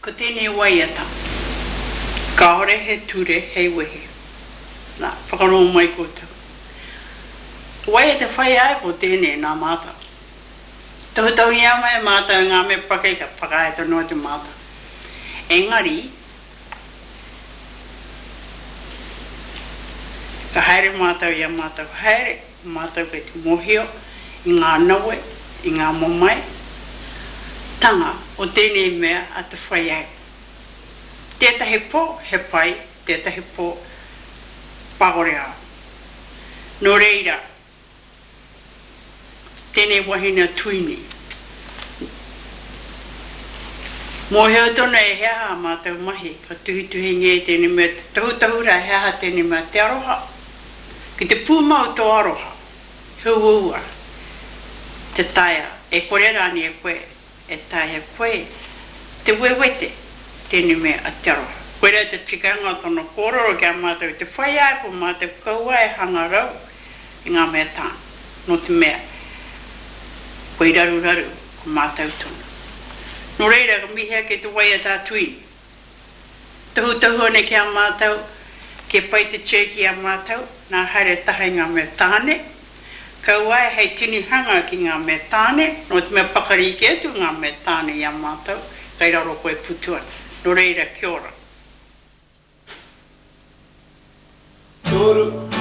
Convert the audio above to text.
Ko tēnei waiata, kāore he ture hei wehe. Nā, whakarongo mai koutou. Waiata whaiāipo tēnei nā mātou. Tohutohungia mai e mātou ngā mea pakeke ka whakaae tonu atu mātou. Engari, ka haere mātou i a mātou haere, ko mātou kei te mōhio i ngā nawe, i ngā mamae, tanga o tēnei mea a te whaiāipo. Tētahi pō he pai, tētahi pō pahore ao. Nō reira, Tēnei wahine a Tuini. Mōhio tonu e he aha a mātou mahi, ka tuhituhingia i tēnei mea te tohutohu rā he aha tēnei mea te aroha. Ki te pūmau tō aroha, he uaua te taea, e kore rānei e koe E taea koe te wewete tēnei mea a Te Aroha. Koirā te tikanga o tōna kōrero ki a mātou i te whaiāipo mātou kaua e hanga rau i ngā mea tāna, nō te mea koi raruraru ko mātou tonu. Nō reira ka mihi ake te waiata a Tuini. Tohutohu ana ki a mātou, kia pai te tiaki i a mātou, nā haere taha i ngā mea tāne, kaua ai hei tinihanga ki ngā mea tāne, nō te mea pakari kē atu ngā mea tāne i a mātou, kei raro koe putu ana. Nō reira, kia ora. Toru.